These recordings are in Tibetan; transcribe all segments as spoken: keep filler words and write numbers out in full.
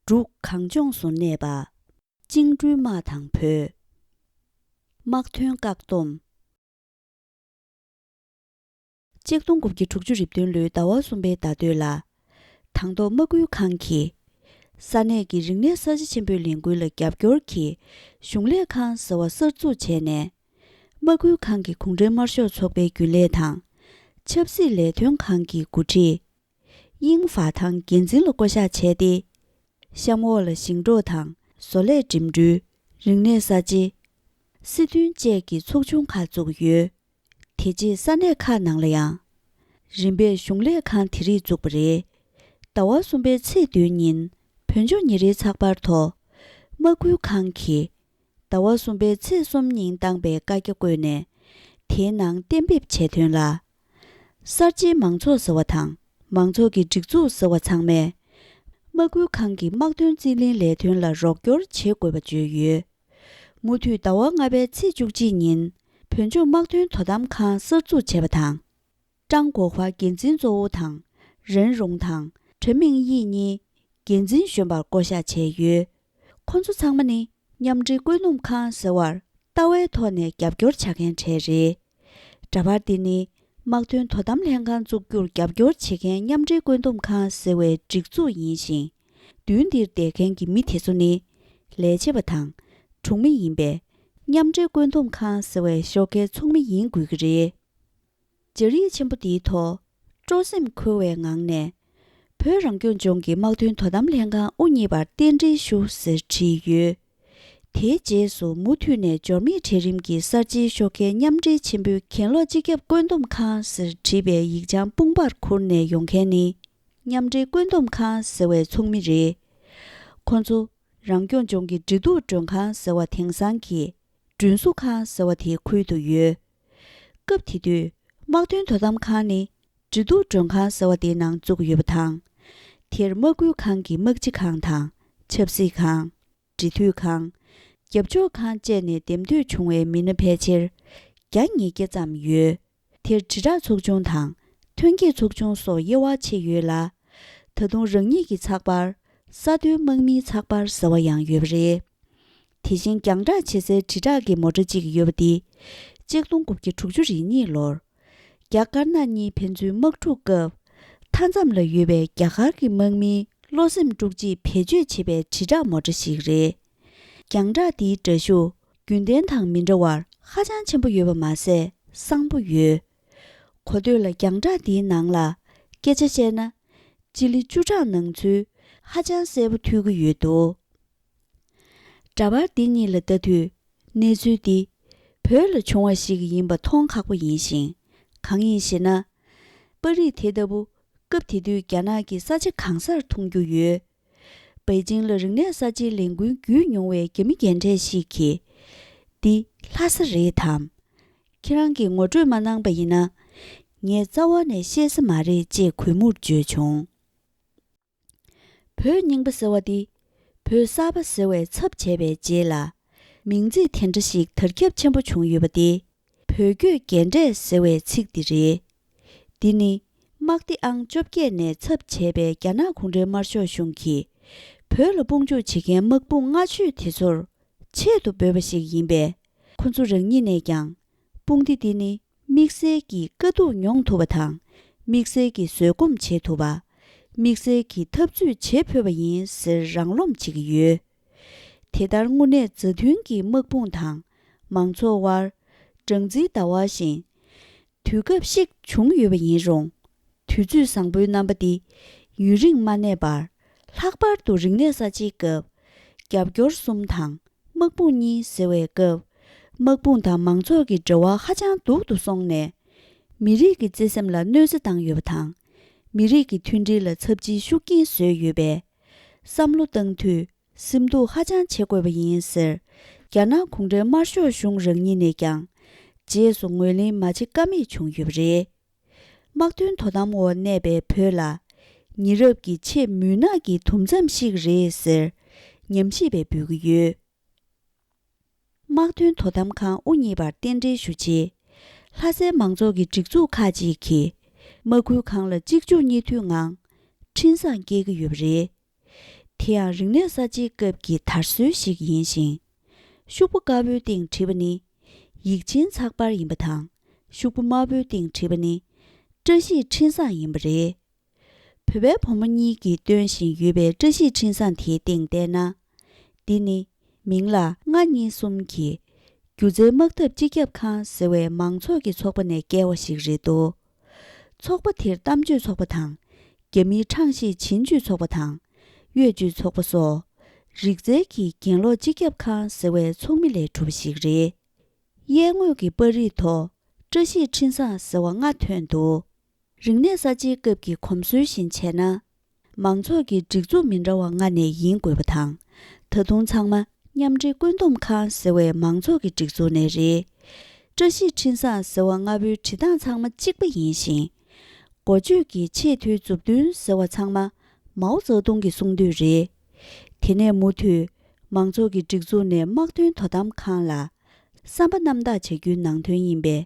འབྲུག་གངས་ལྗོངས་སུ་གནས་པ། བཅིངས་འགྲོལ་དམག་དང་བོད། དམག་དོན་བཀག་སྡོམ། ཆིག་སྟོང་དགུ་བརྒྱ་དྲུག་ཅུ་རེ་བདུན་ལོའི་ཟླ་བ་གསུམ་པའི་ཟླ་སྟོད་ལ། དང་ཐོག་དམག་ཁུལ་ཁང་གིས། ས་གནས་ཀྱི་རིག་གནས་གསར་བརྗེ་ཆེན་པོའི་ལས་འགུལ་ལ་རྒྱབ་སྐྱོར་གྱིས། གཞུང་ལས་ཁང་ཟེར་བ་གསར་འཛུགས་བྱས་ནས། དམག་ཁུལ་ཁང་གི་གུང་ཁྲན་དམར་ཤོག་ཚོགས་པའི་རྒྱུན་ལས་དང་། ཆབ་སྲིད་ལས་དོན་ཁང་གི་འགོ་ཁྲིད། དབྱིན་ཧྥ་ཐང་འགན་འཛིན་ལ་བསྐོ་གཞག་བྱས་ཏེ། གཤམ་འོག་ལ་ཞིང་འབྲོག་དང་བཟོ་ལས་འགྲིམ་འགྲུལ། རིག་གནས་གསར་བརྗེ། སྲིད་དོན་བཅས་ཀྱི་ཚོགས་ཆུང་ཁག་བཙུགས་ཡོད། དེ་རྗེས་ས་གནས་ཁག་ནང་ལ་ཡང་། རིམ་པས་གཞུང་ལས་ཁང་དེ་རིགས་བཙུགས་པ་རེད། ཟླ་བ་གསུམ་པའི་ཚེས་བདུན་ཉིན་བོད་ལྗོངས་ཉིན་རེའི་ཚགས་པར་ཐོག་དམག་ཁུལ་ཁང་གིས། ཟླ་བ་གསུམ་པའི་ཚེས་གསུམ་ཉིན་བཏང་པའི་བཀའ་རྒྱ་བཀོད་ནས། དེའི་ནང་གཏན་འབེབས་བྱས་དོན་ལ། གསར་བརྗེའི་མང་ཚོགས་ཟེར་བ་དང་མང་ཚོགས་ཀྱི་སྒྲིག་འཛུགས་ཟེར་བ་ཚང་མས། དམག་ཁུལ་ཁང་གི་དམག་དོན་རྩིས་ལེན་ལས་དོན་ལ་རོགས་སྐྱོར་བྱེད་དགོས་པ་བརྗོད་ཡོད། མུ་མཐུད་ཟླ་བ་ལྔ་པའི་ཚེས་བཅུ་གཅིག་ཉིན་བོད་ལྗོངས་དམག་དོན་དོ་དམ་ཁང་གསར་འཛུགས་བྱས་པ་དང་། ཀྲང་གོ་ཧྭ་འགན་འཛིན་གཙོ་བོ་དང་། རན་རུང་དང་ཁྲེན་མིང་དབྱི་གཉིས་འགན་འཛིན་གཞོན་པར་བསྐོ་གཞག་བྱས་ཡོད། ཁོ་ཚོ་ཚང་མ་ནི་མཉམ་འབྲེལ་བཀོད་འདོམས་ཁང་ཟེར་བར་ལྟ་བའི་ཐོག་ནས་རྒྱབ་སྐྱོར་བྱ་མཁན་གྲས་རེད། འདྲ་པར་འདི་ནི་དམག་དོན་དོ་དམ་ལྷན་ཁང་བཙུགས་རྒྱུར་རྒྱབ་སྐྱོར་བྱེད་མཁན་མཉམ་འབྲེལ་བཀོད་འདོམས་ཁང་ཟེར་བའི་སྒྲིག་འཛུགས་ཡིན་ཞིང་། མདུན་འདིར་བསྡད་མཁན་གྱི་མི་དེ་ཚོ་ནི་ལས་བྱེད་པ་དང་གྲོང་མི་ཡིན་པས། མཉམ་འབྲེལ་བཀོད་འདོམས་ཁང་ཟེར་བའི་ཤོག་ཁའི་ཚོགས་མི་ཡིན་དགོས་ཀྱི་རེད། སྦྱར་ཡིག་ཆེན་པོ་འདིའི་ཐོག་སྤྲོ་སེམས་འཁོལ་བའི་ངང་ནས། བོད་རང་སྐྱོང་ལྗོངས་ཀྱི་དམག་དོན་དོ་དམ་ལྷན་ཁང་དབུ་བརྙེས་པར་རྟེན་འབྲེལ་ཞུ་ཟེར་བྲིས་ཡོད། དེའི་རྗེས་སུ་མུ་མཐུད་ནས་འབྱོར་མེད་གྲལ་རིམ་གྱི་གསར་བརྗེའི་ཤོག་ཁའི་མཉམ་འབྲེལ་ཆེན་པོའི་གྱེན་ལོག་སྤྱི་ཁྱབ་བཀོད་འདོམས་ཁང་ཟེར་བྲིས་པའི་ཡིག་བྱང་དཔུང་པར་ཁུར་ནས་ཡོང་མཁན་ནི། མཉམ་འབྲེལ་བཀོད་འདོམས་ཁང་ཟེར་བའི་ཚོགས་མི་རེད། ཁོ་ཚོ་རང་སྐྱོང་ལྗོངས་ཀྱི་འབྲེལ་གཏུག་མགྲོན་ཁང་ཟེར་བ་དེང་སང་གི་མགྲོན་བསུ་ཁང་ཟེར་བ་དེའི་ཁུལ་དུ་ཡོད། སྐབས་དེ་དུས་དམག་དོན་དོ་དམ་ཁང་ནི་འབྲེལ་གཏུག་མགྲོན་ཁང་ཟེར་བ་དེའི་ནང་བཙུགས་ཡོད་པ་དང་། དེར་དམག་ཁུལ་ཁང་གི་དམག་སྤྱི་ཁང་དང་ཆབ་སྲིད་ཁང་། འབྲེལ་མཐུད་ཁང་། རྒྱབ་ཕྱོགས་ཁང་བཅས་ནས་འདེམས་ཐོན་བྱུང་བའི་མི་སྣ་ཕལ་ཆེར་བརྒྱ་ཉིས་བརྒྱ་ཙམ་ཡོད། དེར་དྲིལ་བསྒྲགས་ཚོགས་ཆུང་དང་ཐོན་སྐྱེད་ཚོགས་ཆུང་སོགས་དབྱེ་བ་ཕྱེ་ཡོད་ལ། ད་དུང་རང་ཉིད་ཀྱི་ཚགས་པར། ས་མཐོའི་དམག་མིའི་ཚགས་པར་ཟེར་བ་ཡང་ཡོད་པ་རེད། དེ་བཞིན་རྒྱང་བསྒྲགས་བྱེད་སའི་དྲིལ་བསྒྲགས་ཀྱི་མོ་ཊ་གཅིག་ཡོད་པ་འདི། ཆིག་སྟོང་དགུ་བརྒྱ་དྲུག་ཅུ་རེ་གཉིས་ལོར། རྒྱ་དཀར་ནག་གཉིས་ཕན་ཚུན་དམག་འཁྲུག་སྐབས། མཐའ་མཚམས་ལ་ཡོད་པའི་རྒྱ་གར་གྱི་དམག་མིའི་བློ་སེམས་དཀྲུག་རྗེས་བེད་སྤྱོད་བྱེད་པའི་དྲིལ་བསྒྲགས་མོ་ཊ་ཞིག་རེད། རྒྱང་བསྒྲགས་འདིའི་འདྲ་བཤུས་རྒྱུན་ལྡན་དང་མི་འདྲ་བར་ཧ་ཅང་ཆེན་པོ་ཡོད་པ་མ་ཟད་གསང་པོ་ཡོད། གོ་ཐོས་ལ་རྒྱང་བསྒྲགས་འདིའི་ནང་ལ་སྐད་ཆ་བཤད་ན། སྤྱི་ལེ་བཅུ་ཕྲག་ནང་ཚུད་ཧ་ཅང་གསལ་པོ་ཐོས་ཀྱི་ཡོད་འདུག་འདྲ་པར་འདི་གཉིས་ལ་ལྟ་དུས། གནས་ཚུལ་འདི་བོད་ལ་བྱུང་བ་ཞིག་ཡིན་པ་མཐོང་ཁག་པོ་ཡིན་ཞིང་། གང་ཡིན་ཞེ་ན། པར་རིས་དེ་ལྟ་བུ་སྐབས་དེ་དུས་རྒྱ་ནག་གི་ས་ཆ་གང་སར་མཐོང་རྒྱུ་ཡོད། པེ་ཅིང་ལ་རིག་གནས་གསར་བརྗེའི་ལས་འགུལ་བརྒྱུད་མྱོང་བའི་རྒྱ་མི་རྒན་གྲས་ཤིག་གིས། འདི་ལྷ་ས་རེད་དམ། ཁྱེད་རང་གིས་ངོ་སྤྲོད་མ་གནང་པ་ཡིན་ན། ངས་རྩ་བ་ནས་ཤེས་ས་མ་རེད་ཅེས་གུས་མོར་བརྗོད་བྱུང་། བོད་རྙིང་པ་ཟེར་བ་འདི། བོད་གསར་པ་ཟེར་བའི་ཚབ་བྱས་པའི་རྗེས་ལ། མིང་ཚིག་དེ་འདྲ་ཞིག་དར་ཁྱབ་ཆེན་པོ་བྱུང་ཡོད་པ་སྟེ། བོད་བརྒྱུད་རྒན་གྲས་ཟེར་བའི་ཚིག་འདི་རེད། འདི་ནི་དམག་སྡེ་ཨང་བཅོ་བརྒྱད་ནས་ཚབ་བྱས་པའི་རྒྱ་ནག་གུང་ཁྲན་དམར་ཤོག་གཞུང་གིས་བོད་ལ་དཔུང་འཇུག་བྱེད་མཁན་དམག་དཔུང་སྔ་ཤོས་དེ་ཚོར་ཆེད་དུ་འབོད་པ་ཞིག་ཡིན་པས། ཁོ་ཚོ་རང་ཉིད་ནས་ཀྱང་དཔུང་སྡེ་འདི་ནི་དམིགས་བསལ་གྱི་དཀའ་སྡུག་མྱོང་ཐུབ་པ་དང་། དམིགས་བསལ་གྱི་བཟོད་སྒོམ་བྱེད་ཐུབ་པ། དམིགས་བསལ་གྱི་འཐབ་རྩོད་བྱེད་ཕོད་པ་ཡིན་ཟེར་རང་རློམ་བྱེད་ཀྱི་ཡོད། དེ་ལྟར་དངོས་གནས་མཛའ་མཐུན་གྱི་དམག་དཔུང་དང་མང་ཚོགས་དབར་སྦྲང་རྩིའི་ཟླ་བ་བཞིན་དུས་སྐབས་ཤིག་བྱུང་ཡོད་པ་ཡིན་རུང་། དུས་ཚོད་བཟང་པོའི་རྣམ་པ་འདི་ཡུན་རིང་མ་གནས་པར། ལྷག་པར་དུ་རིག་གནས་གསར་བརྗེའི་སྐབས་རྒྱབ་སྐྱོར་གསུམ་དང་དམག་དཔུང་གཉིས་ཟེར་བའི་སྐབས། དམག་དཔུང་དང་མང་ཚོགས་ཀྱི་འབྲེལ་བ་ཧ་ཅང་སྡུག་ཏུ་སོང་ནས། མི་རིགས་ཀྱི་བརྩེ་སེམས་ལ་གནོད་འཚེ་བཏང་ཡོད་པ་དང་། མི་རིགས་ཀྱི་མཐུན་སྒྲིལ་ལ་ཚབས་ཆེའི་ཤུགས་རྐྱེན་བཟོས་ཡོད་པས། བསམ་བློ་བཏང་དུས་སེམས་སྡུག་ཧ་ཅང་བྱེད་དགོས་པ་ཡིན་ཟེར། རྒྱ་ནག་གུང་ཁྲན་དམར་ཤོག་གཞུང་རང་ཉིད་ནས་ཀྱང་རྗེས་སུ་ངོས་ལེན་མ་བྱེད་ཀ་མེད་བྱུང་ཡོད་པ་རེད། དམག་དོན་དོ་དམ་འོག་གནས་པའི་བོད་ལ། ཉེ་རབས་ཀྱི་ཆེས་མུན་ནག་གི་དུམ་མཚམས་ཤིག་རེད་ཟེར་ཉམས་ཞིབ་པས་འབོད་ཀྱི་ཡོད། དམག་དོན་དོ་དམ་ཁང་དབུ་བརྙེས་པར་རྟེན་འབྲེལ་ཞུ་ཆེད། ལྷ་སའི་མང་ཚོགས་ཀྱི་སྒྲིག་འཛུགས་ཁག་ཅིག་གིས་དམག་ཁུལ་ཁང་ལ་གཅིག་མཇུག་གཉིས་མཐུད་ངང་འཕྲིན་བཟང་སྐྱེལ་གྱི་ཡོད་པ་རེད། དེ་ཡང་རིག་གནས་གསར་བརྗེའི་སྐབས་ཀྱི་དར་སྲོལ་ཞིག་ཡིན་ཞིང་། ཤོག་བུ་དཀར་པོའི་སྟེང་བྲིས་པ་ནི་ཡིག་ཆེན་ཚགས་པར་ཡིན་པ་དང་། ཤོག་བུ་དམར་པོའི་སྟེང་བྲིས་པ་ནི་བཀྲ་ཤིས་འཕྲིན་བཟང་ཡིན་པ་རེད། བོད་པའི་བུ་མོ་གཉིས་ཀྱིས་སྟོན་བཞིན་ཡོད་པའི་བཀྲ་ཤིས་འཕྲིན་བཟང་དེའི་སྟེང་བལྟས་ན། འདི་ནི་མིང་ལ་ལྔ་གཉིས་གསུམ་གྱི་སྒྱུ་རྩལ་དམག་འཐབ་སྤྱི་ཁྱབ་ཁང་ཟེར་བའི་མང་ཚོགས་ཀྱི་ཚོགས་པ་ནས་བསྐྱལ་བ་ཞིག་རེད་འདུག་ཚོགས་པ་དེར་གཏམ་བརྗོད་ཚོགས་པ་དང་། རྒྱ་མིའི་ཁྲང་ཞི་བྱིན་ཇུས་ཚོགས་པ་དང་། གཡོ་ཇུས་ཚོགས་པ་སོགས། རིག་རྩལ་གྱི་གྱེན་ལོག་སྤྱི་ཁྱབ་ཁང་ཟེར་བའི་ཚོགས་མི་ལས་གྲུབ་པ་ཞིག་རེད། གཡས་ངོས་ཀྱི་པར་རིས་ཐོག་བཀྲ་ཤིས་འཕྲིན་བཟང་ཟེར་བ་ལྔ་ཐོན་འདུག་རིག་གནས་གསར་བརྗེའི་སྐབས་ཀྱི་གོམས་སྲོལ་བཞིན་བྱས་ན། མང་ཚོགས་ཀྱི་སྒྲིག་འཛུགས་མི་འདྲ་བ་ལྔ་ནས་ཡིན་དགོས་པ་དང་། ད་དུང་ཚང་མ་མཉམ་འབྲེལ་བཀོད་འདོམས་ཁང་ཟེར་བའི་མང་ཚོགས་ཀྱི་སྒྲིག་འཛུགས་ནས་རེད། བཀྲ་ཤིས་འཕྲིན་བཟང་ཟེར་བ་ལྔ་པོའི་བྲིས་སྟངས་ཚང་མ་གཅིག་པ་ཡིན་ཞིང་། འགོ་བརྗོད་ཀྱི་ཆེས་མཐོའི་མཛུབ་སྟོན་ཟེར་བ་ཚང་མ་མའོ་ཙེ་ཏུང་གི་གསུང་དུས་རེད། དེ་ནས་མུ་མཐུད་མང་ཚོགས་ཀྱི་སྒྲིག་འཛུགས་ནས་དམག་དོན་དོ་དམ་ཁང་ལ་བསམ་པ་རྣམ་དག་བྱ་རྒྱུའི་ནང་དོན་ཡིན་པས།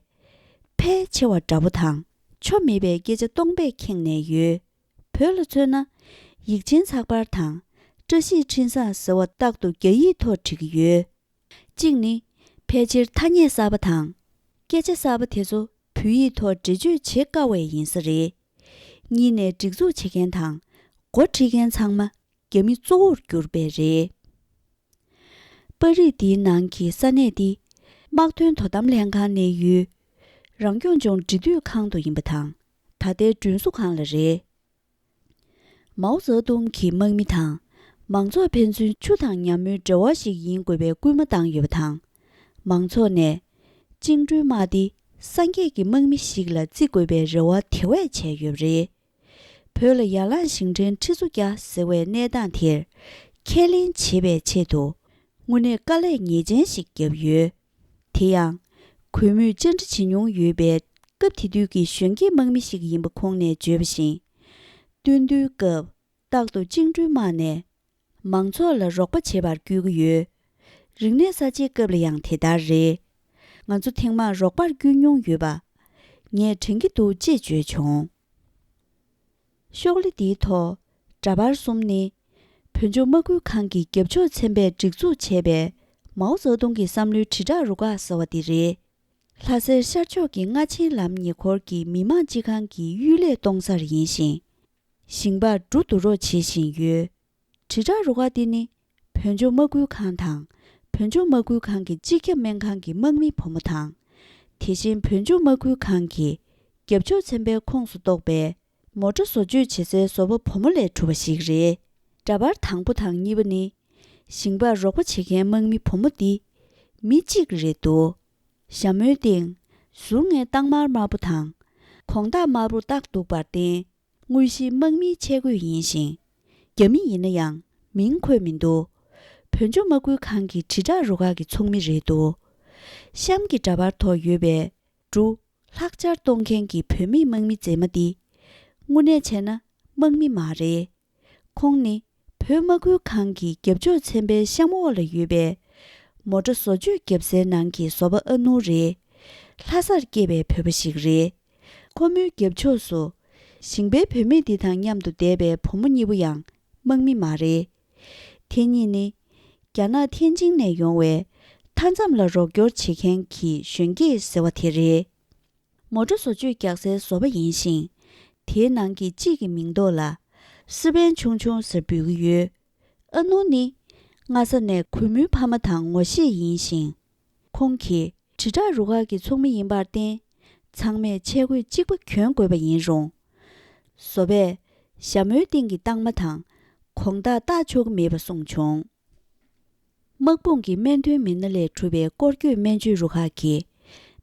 ཕལ་ཆེ་བ་དགྲ་བོ་དང་ཆོ་མེད་པའི་སྐད་ཆ་སྟོང་པས་ཁེངས་ནས་ཡོད། བོད་ལ་མཚོན་ན། ཡིག་ཆེན་ཚགས་པར་དང་བཀྲ་ཤིས་འཕྲིན་བཟང་ཟེར་བ་རྟག་ཏུ་རྒྱ་ཡིག་ཐོག་བྲིས་ཀྱི་ཡོད། གཅིག་ནི། ཕལ་ཆེར་ཐ་སྙད་གསར་པ་དང་། སྐད་ཆ་གསར་པ་དེ་ཚོ་བོད་ཡིག་ཐོག་འགྲེལ་བརྗོད་བྱེད་དཀའ་བས་ཡིན་ས་རེད། གཉིས་ནས། སྒྲིག་འཛུགས་བྱེད་མཁན་དང་འགོ་ཁྲིད་མཁན་ཚང་མ་རྒྱ་མི་གཙོ་བོར་གྱུར་པས་རེད། པར་རིས་འདིའི་ནང་གི་ས་གནས་འདི་དམག་དོན་དོ་དམ་ལྷན་ཁང་གནས་ཡུལ་རང་སྐྱོང་ལྗོངས་འབྲེལ་མཐུད་ཁང་དུ་ཡིན་པ་དང་། ད་ལྟའི་མགྲོན་བསུ་ཁང་ལ་རེད། མའོ་ཙེ་ཏུང་གིས་དམག་མི་དང་མང་ཚོགས་ཕན་ཚུན་ཆུ་དང་ཉ་མོའི་འབྲེལ་བ་ཞིག་ཡིན་དགོས་པའི་སྐུལ་མ་བཏང་ཡོད་པ་དང་། མང་ཚོགས་ནས་བཅིངས་འགྲོལ་དམག་འདི་སངས་རྒྱས་ཀྱི་དམག་མི་ཞིག་ལ་བརྩི་དགོས་པའི་རེ་བ་དེ་བས་བྱས་ཡོད་པ་རེད། བོད་ལ་ཡ་ལང་ཞིང་བྲན་ཁྲི་ཚོ་བརྒྱ་ཟེར་བའི་གནས་སྟངས་དེར་ཁས་ལེན་བྱེད་པའི་ཆེད་དུ་དངོས་གནས་དཀའ་ལས་ངེས་ཅན་ཞིག་བརྒྱབ་ཡོད། དེ་ཡང་གུས་མོས་བཅར་འདྲི་བྱེད་མྱོང་ཡོད་པའི་སྐབས་དེ་དུས་ཀྱི་གཞོན་སྐྱེས་དམག་མི་ཞིག་ཡིན་པ་ཁོང་ནས་བརྗོད་པ་བཞིན། སྟོན་བསྡུའི་སྐབས་རྟག་ཏུ་བཅིངས་འགྲོལ་དམག་ནས་མང་ཚོགས་ལ་རོགས་པ་བྱེད་པར་བསྐུལ་གྱི་ཡོད། རིག་གནས་གསར་བརྗེའི་སྐབས་ལ་ཡང་དེ་ལྟར་རེད། ང་ཚོ་ཐེངས་མང་རོགས་པར་བསྐུལ་མྱོང་ཡོད་པ་ངས་དྲན་གྱི་འདུག་ཅེས་བརྗོད་བྱུང་། ཤོག་ལྷེ་འདིའི་ཐོག་འདྲ་པར་གསུམ་ནི། བོད་ལྗོངས་དམག་ཁུལ་ཁང་གི་རྒྱབ་ཕྱོགས་ཚན་པས་སྒྲིག་འཛུགས་བྱས་པའི་མའོ་ཙེ་ཏུང་གི་བསམ་བློའི་དྲིལ་བསྒྲགས་རུ་ཁག་ཟེར་བ་འདི་རེད། ལྷ་སའི་ཤར་ཕྱོགས་ཀྱི་རྔ་ཆེན་ལམ་ཉེ་འཁོར་གྱི་མི་དམངས་སྤྱི་ཁང་གི་གཡུལ་ལས་གཏོང་སར་ཡིན་ཞིང་། ཞིང་པར་འབྲུ་བསྡུ་རོགས་བྱེད་བཞིན་ཡོད། དྲིལ་བསྒྲགས་རུ་ཁག་འདི་ནི་བོད་ལྗོངས་དམག་ཁུལ་ཁང་དང་བོད་ལྗོངས་དམག་ཁུལ་ཁང་གི་སྤྱི་ཁྱབ་སྨན་ཁང་གི་དམག་མི་བུ་མོ་དང་། དེ་བཞིན་བོད་ལྗོངས་དམག་ཁུལ་ཁང་གི་རྒྱབ་ཕྱོགས་ཚན་པའི་ཁོངས་སུ་གཏོགས་པའི་མོ་ཊ་བཟོ་བཅོས་བྱེད་སའི་བཟོ་པ་བུ་མོ་ལས་གྲུབ་པ་ཞིག་རེད། འདྲ་པར་དང་པོ་དང་གཉིས་པ་ནི། ཞིང་པར་རོགས་པ་བྱེད་མཁན་དམག་མི་བུ་མོ་འདི་མི་གཅིག་རེད་འདུག་ཞྭ་མོའི་སྟེང་ཟུར་ངའི་རྟགས་དམར་དམར་པོ་དང་། དགོང་དག་དམར་པོ་བཏགས་འདུག་པར་བརྟེན། དངོས་གཞིའི་དམག་མིའི་ཆས་གོས་ཡིན་ཞིང་། རྒྱ་མི་ཡིན་ན་ཡང་མིང་འཁོད་མི་འདུག་བོད་ལྗོངས་དམག་ཁུལ་ཁང་གི་དྲིལ་བསྒྲགས་རུ་ཁག་གི་ཚོགས་མི་རེད་འདུག་གཤམ་གྱི་འདྲ་པར་ཐོག་ཡོད་པའི་འབྲུ་ལྷག་ཆར་གཏོང་མཁན་གྱི་བོད་མི་དམག་མི་མཛེས་མ་འདི། དངོས་གནས་བྱས་ན་དམག་མི་མ་རེད། ཁོང་ནི་བོད་དམག་ཁུལ་ཁང་གི་རྒྱབ་ཕྱོགས་ཚན་པའི་གཤམ་འོག་ལ་ཡོད་པའི་མོ་ཊ་བཟོ་བཅོས་བརྒྱབ་སའི་ནང་གི་བཟོ་པ་ཨ་ནུ་རེད། ལྷ་སར་སྐྱེས་པའི་བོད་པ་ཞིག་རེད། ཁོ་མོའི་རྒྱབ་ཕྱོགས་སུ་ཞིང་པའི་བུད་མེད་འདི་དང་མཉམ་དུ་བསྡད་པའི་བུ་མོ་གཉིས་པོ་ཡང་དམག་མི་མ་རེད། དེ་གཉིས་ནི་རྒྱ་ནག་ཐེན་ཅིང་ནས་ཡོང་བའི་མཐའ་མཚམས་ལ་རོགས་སྐྱོར་བྱེད་མཁན་གྱི་གཞོན་སྐྱེས་ཟེར་བ་དེ་རེད། མོ་ཊ་བཟོ་བཅོས་རྒྱག་སའི་བཟོ་པ་ཡིན་ཞིང་། དེའི་ནང་གི་གཅིག་གི་མིང་ཐོག་ལ་སི་པན་ཆུང་ཆུང་ཟེར་འབོད་ཀྱི་ཡོད། ཨ་ནུ་ནི་སྔ་ས་ནས་གུས་མོའི་ཕ་མ་དང་ངོ་ཤེས་ཡིན་ཞིང་། ཁོང་གིས་དྲིལ་བསྒྲགས་རུ་ཁག་གི་ཚོགས་མི་ཡིན་པར་བརྟེན། ཚང་མས་ཆས་གོས་གཅིག་པ་གྱོན་དགོས་པ་ཡིན་རུང་། བཟོ་པས་ཞྭ་མོའི་སྟེང་གི་རྟགས་མ་དང་དགོང་དག་བཏགས་ཆོག་གི་མེད་པ་གསུངས་བྱུང་། དམག་དཔུང་གི་སྨན་དོན་མི་སྣ་ལས་གྲུབ་པའི་སྐོར་སྐྱོད་སྨན་བཅོས་རུ་ཁག་གིས།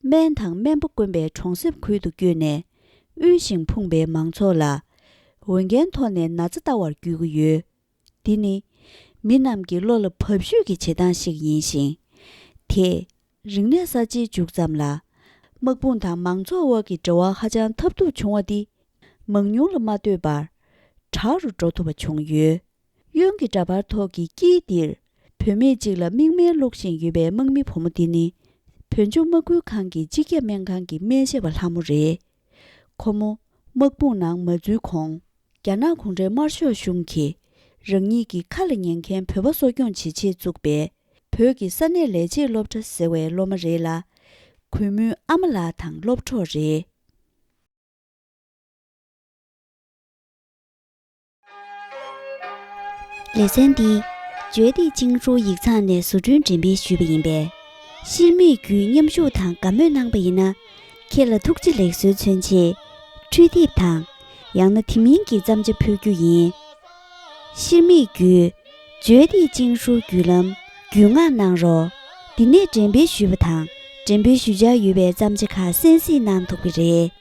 སྨན་དང་སྨན་པ་དཀོན་པའི་གྲོང་གསེབ་ཁུལ་དུ་བསྐྱོད་ནས། དབུལ་ཞིང་ཕོངས་པའི་མང་ཚོགས་ལ། འོས་འགན་ཐོག་ནས་ན་ཚ་ལྟ་བར་བསྐྱོད་ཀྱི་ཡོད། འདི་ནི། མི་རྣམས་ཀྱི་བློ་ལ་བབས་ཤོས་ཀྱི་བྱེད་སྟངས་ཤིག་ཡིན་ཞིང་། དེས། རིག་གནས་གསར་བརྗེའི་མཇུག་ཙམ་ལ། དམག་དཔུང་དང་མང་ཚོགས་དབར་གྱི་འབྲེལ་བ་ཧ་ཅང་ཐབས་སྡུག་བྱུང་བ་འདི། མང་ཉུང་ལ་མ་ལྟོས་པར། དྲག་རུ་འགྲོ་ཐུབ་པ་བྱུང་ཡོད། གཡོན་གྱི་འདྲ་པར་ཐོག་གི་དཀྱིལ་འདིར། བུད་མེད་ཅིག་ལ་མིག་སྨན་བླུགས་བཞིན་ཡོད་པའི་དམག་མི་བུ་མོ་འདི་ནི། བོད་ལྗོངས་དམག་ཁུལ་ཁང་གི་སྤྱི་ཁྱབ་སྨན་ཁང་གི་སྨན་ཞབས་པ་ལྷ་མོ་རེད། ཁོ་མོ་དམག་དཔུང་ནང་མ་འཛུལ་གོང་། རྒྱ་ནག་གུང་ཁྲན་དམར་ཤོག་གཞུང་གིས་ རང་ཉིད་ཀྱི་ཁ་ལ་ཉན་མཁན་བོད་པ་གསོ་སྐྱོང་བྱེད་ཆེད་བཙུགས་པའི་བོད་ཀྱི་ས་གནས་ལས་བྱེད་སློབ་གྲྭ་ཟེར་བའི་སློབ་མ་རེད་ལ། གུས་མོའི་ཨ་མ་ལགས་དང་སློབ་གྲོགས་རེད། ལེ་ཚན་འདི་བརྗོད་བདེ་ཅིང་ཧྲུའུ་ཡིག་ཚང་ནས་བཟོ་སྐྲུན་འགྲེམས་སྤེལ་ཞུས་པ་ཡིན་པས། ཤེར་མིག་བརྒྱུད་མཉམ་ཞུགས་དང་དགའ་མོས་གནང་པ་ཡིན་ན། ཁྱེད་ལ་ཐུགས་རྗེ་ལེགས་གསོལ་མཚོན་ཆེད་འཕྲུལ་དེབ་དང་། ཡང་ན་དེ་མིན་གྱི་བརྩམས་བྱ་ཕུལ་རྒྱུ་ཡིན། ཤེར་མིག་བརྒྱུད་བརྗོད་བདེ་ཅིང་ཧྲུའུ་བརྒྱུད་ལམ་བརྒྱུད་མངགས་གནང་རོགས། འདི་ནས་འགྲེམས་སྤེལ་ཞུས་པ་དང་འགྲེམས་སྤེལ་ཞུ་འཆར་ཡོད་པའི་བརྩམས་བྱ་ཁག་གསན་གཟིགས་གནང་ཐུབ་ཀྱི་རེད།